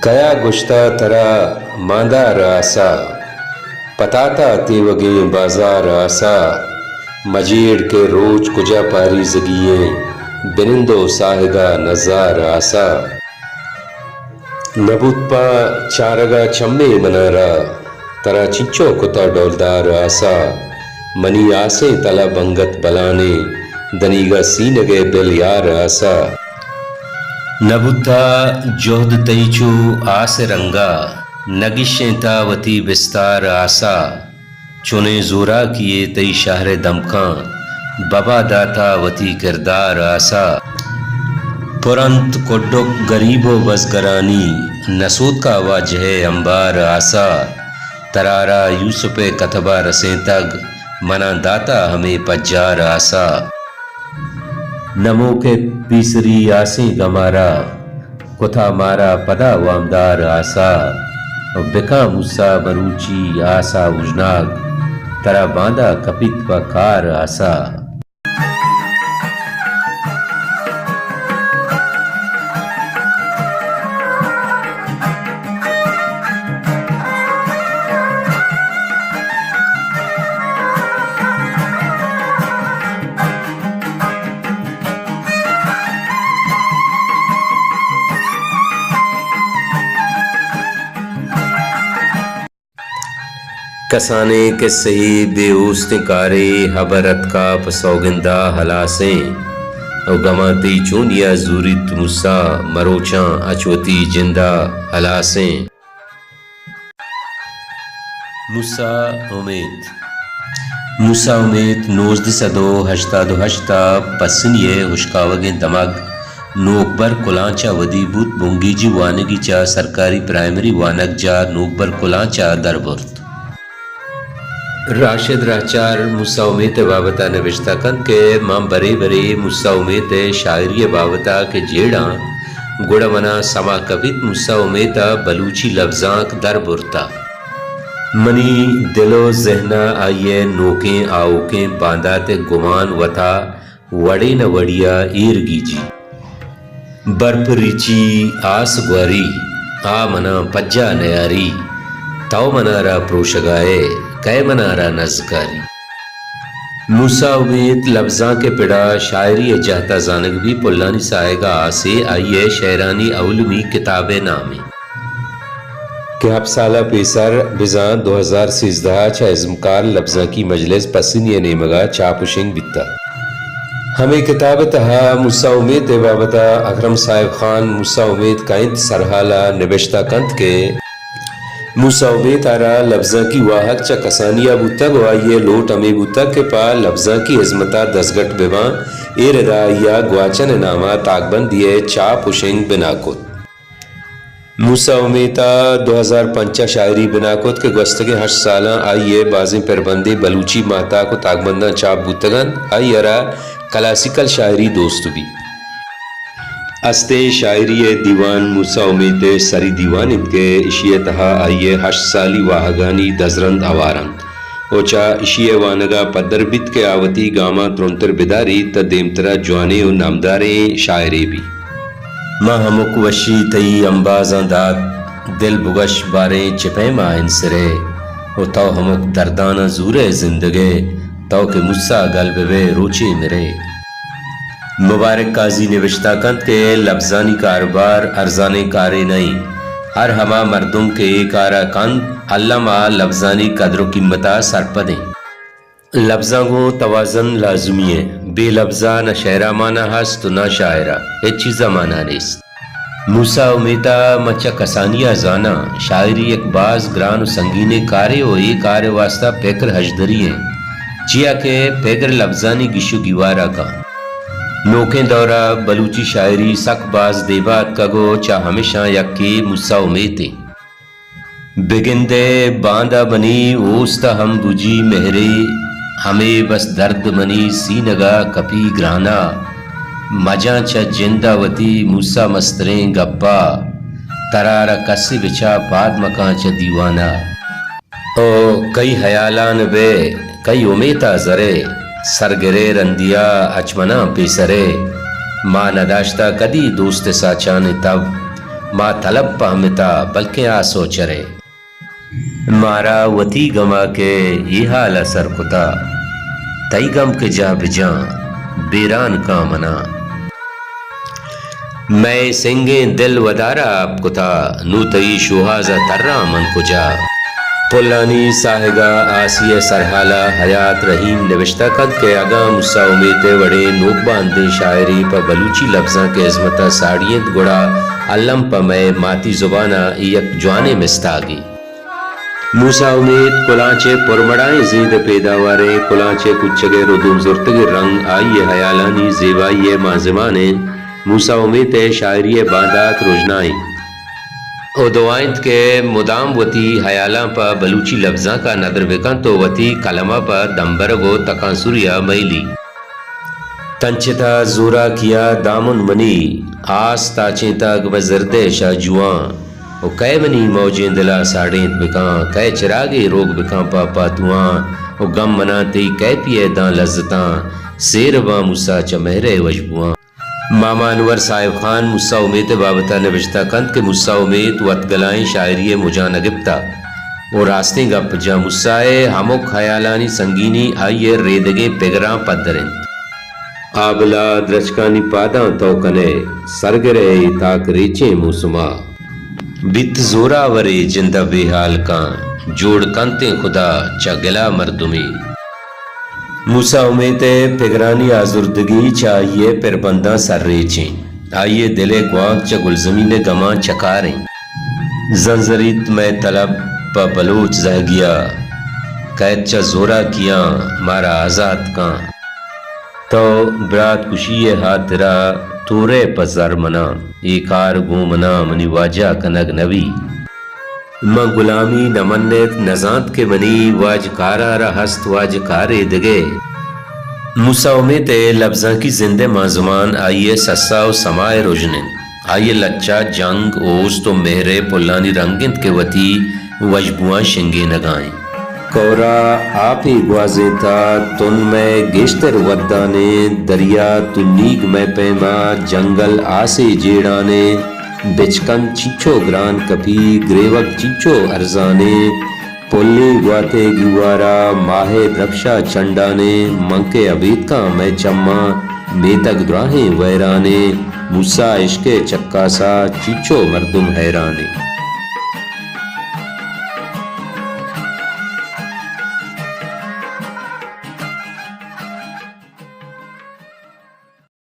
کیا گوشتہ ترا ماندار آسا، پتاتا تیوگیں بازار آسا، مجیڑ کہ روچ کجا پاریزگی ایں، بنندو ساہگا نزار آسا۔ نبوت پہ چارگا چمے منارا، ترا چنچو کتہ ڈولدار آسا، منی آسیں تلہ بنگت بلانیں، دنیگا سینگے بل یار آسا۔ نبوتہ جہد تئی چو آس رنگا، نگیشینتہ وتی بستار آسا۔ چونیں زوراکیے تئی شہر دمکاں، ببا داتہ وتی کردار آسا۔ پرنت کڈک گریب و بزگرانی، نسوتکا واجہ امبار آسا۔ ترارا یوسف کتبا رسینتگ، منا داتہ ہمے پجار آسا۔ نموکت پیسری آسیں گمارا، کتا مارا پدا وامدار آسا۔ بکاں موسیٰ مروچی آسا اوژناگ، ترا باندا کپیت پہ کار آسا۔ کسانیں کسہے بے اوستیں کارے، ہبر اتکا پہ سوگندا ہلاسیں۔ او گماں تئی چونیا زوریت موسیٰ، مروچاں اچ وتی جندا ہلاسیں۔ موسیٰ امیت۔ موسیٰ امیت نوزدہ سد و ہشتاد و ہشت ء پسنی ء ہشکاوگیں دمگ نوکبر کلانچ ء ودی بوت، بنگیجی وانگی چہ سرکاری پرائمری وانگجاہ نوکبر کلانچ ء در برت۔ راشد رہچار موسیٰ امیت ء بابت ء نبشتہ کنت کہ من برے برے موسیٰ امیت ء شاعری ء بابت ء کہ جیڑاں، گڑا منا سما کپیت موسیٰ امیت ء بلوچی لبزانک در برتہ۔ منی دل و ذہن ء آئی ء نوکیں آؤکیں باندات ء گمان وتا وڑے نہ وڑیا ایر گیجی۔ برپ ریچی آس گواری، آ منا پجا نیاری، تو منارا پروشگائے، کئے منارا نزکاری۔ موسیٰ امیت لبزانک ء پڑا شاعری ء جہتا زانگ بی، پلانی ساہگا آسے آئی ء شعرانی اولمی کتاب ء نامے۔ کہ ہپت سال ء پیسر بزاں دو ہزار سیزدہ ء چہ ازمکار لبزانکی مجلس پسنی ء نیمگ ء چاپ و شنگ بیتگ۔ ہمے کتاب ء تہا موسیٰ امیت ء بابت ء اکرم صاحب خان موسیٰ امیت کئے انت سرحال ء نبشتہ کنت کہ موسیٰ امیت ء را لبزانکی واہگ چہ کسانی ء بوتگ و آئی ء لوٹ ہمے بوتگ کہ پہ لبزانکی ہزمت ء دزگٹ بہ باں، اے رد ء آئی ء گواچن ء نام ء تاکبندی ء چاپ و شنگ بنا کت۔ موسیٰ امیت ء دو ہزار پنچ ء شاعری بنا کت کہ گوستگیں ہشت سالاں آئی ء بازیں پربندے بلوچی ماہتاک و تاکبنداں چاپ بوتگ انت۔ آئی ء را کلاسیکل شاعری دوست بیت۔ استیں شاعری ء دیوان موسیٰ امیت ء سری دیوان انت کہ ایشی ء تہا آئی ء ہشت سالی واہگانی دزرند ہوار انت۔ و چہ ایشی ء وانگ ء پدر بیت کہ آ وتی گاماں ترندتر بداریت تہ دیمتر ء جوانیں و نامداریں شاعرے بیت۔ من ہمک وشی تئی امبازاں دات، دل بگش باریں چہ پیما انسرئے، و تو ہمک درداناں زورئے زندگئے، تو کہ موسیٰ گل ببئے روچے مرئے۔ مبارک قاضی نبشتہ کنت کہ لبزانی کاروبار ارزانیں کارے نہ انت۔ ہر ہما مردم کہ اے کار ء کنت، الم آ لبزانی قدر و قیمت ء سرپد انت۔ لبزاں گوں توازن لازمی انت۔ بے لبزا نہ شعر ء مانا ہست و نہ شاعر ء۔ ہچ چیز ء مانا نیست۔ موسیٰ امیت ء من چہ کسانی ء زاناں، شاعری یک باز گران و سنگینیں کارے و اے کار ء واستہ پگر ہژدری انت، چیا کہ پگر لبزانی گیش و گیوار ء کاں۔ نوکیں دور ء بلوچی شاعری سک باز دیبا اتکگ و چہ ہمیشاں یکے موسیٰ امیت انت۔ بگندئے باندا منی اوست ء ہم بجی مہرے، ہمے بس درد منی سینگ ء کپی گرانا۔ مجاں چہ جند ء وتی موسیٰ مستریں گپا، ترا را کسے بچا پاد مکاں چہ دیوانا۔ او کئی ہیالان بئے، کئی امیتا زرئے، سرگرئے رندیا اچ مناں پیسرئے۔ ما نداشتہ کدی دوست ساچان تب، ما طلب پہمتا، بلکیں آس و چرے۔ مارا وتی گما کہ اے حالا سر کتا، تئی گم کہ جاہ بجاں، بیران کاں منا۔ مئے سنگیں دل ودارا آپ کتا، نوں تئی شوہازا تراں من کجا؟ پلانی ساہگا آسی ء سرحالا حیات رحیم نبشتہ کنت کہ اگاں موسی امیت ء وڑیں نوک باندیں شاعرے پہ بلوچی لبزانک ء ہزمتا ساڑی انت، گڑا الم پہ مئے ماتی زبانا اے یک جوانیں مستاگے۔ موسی امیت کلانچ ء پرمڑائیں زند ء پیداواریں، کلانچ ء کچگ ء ردوم زرتگیں رنگ آئی ء ہیالانی زیبائی ء مانزمان انت۔ موسی امیت ء شاعری ء باندات رژنا انت۔ او دعا انت کہ مدام وتی ہیالاں پہ بلوچی لبزانک ء ندر بہ کنت و وتی قلم ء پہ دمبرگ و تکانسری ء مئیلی۔ تنچتا زوراکیا دامن منی، آس تاچینتگ بہ زردیش ء جوان۔ و کئے منی موجیں دلا ساڑینت بکاں، کئے چراگے روگ بکاں پہ پاتواں، و گم مناں تئی کیپی ء داں لذتاں، سیر باں موسی چہ مہر ء وشبواں۔ ماما انور صاحب خان موسی امیت ء بابت ء نبشتہ کنت کہ موسی امیت وت گلائیں شاعری ء مجاں نہ گپتہ و راستیں گپ جاں موسی ء ہمک ہیالانی سنگینی آئی ء ریدگیں پگراں پدر انت۔ آبلا درچکانی پاداں تو کنئے، سرگرئے اے تاک ریچیں موسما۔ بیت زوراورے جند ء بے ہال کاں، جوڑ کنتیں خدا چہ گلا مردمے۔ موسی امیت ء پگرانی آزردگی چہ آئی ء پربنداں سرریچیں۔ آئی ء دل ء گوانک چہ گلزمین ء گماں چکاریں۔ زنزریت مئے طلب پہ بلوچ زہگیا، کئیت چہ زوراکیاں مارا آزات کاں۔ تو برات کشی ء ہاترا تورئے پہ زر مناں، اے کار گوں مناں منی واجہ کنگ نہ بی۔ من گلامی نہ منت، نہ زانت کہ منی واجکارا را ہست واجکارے دگہ۔ موسی امیت ء لبزانکی زند ء مانزمان آئی ء سسا و سما ء رژن انت۔ آئی ء لچہ، جنگ، اوست و مہر ء پلانی رنگ انت کہ وتی وشبواں شنگینگا انت۔ کئورا آپے گوازینتا، تن مئے گیشتر ودانیں، دریا تنیگ مئے پیما، جنگل آسے جیڑانیں، بچکند چنچو گران کپی، گریوگ چنچو ارزانیں، پلی گواتے گیوارا، ماہ درپشا چنڈانیں، من کہ ابیتکاں مئے چماں، میتگ دراہیں ویرانیں، موسی عشق ء چکاسا، چنچو مردم حیرانیں۔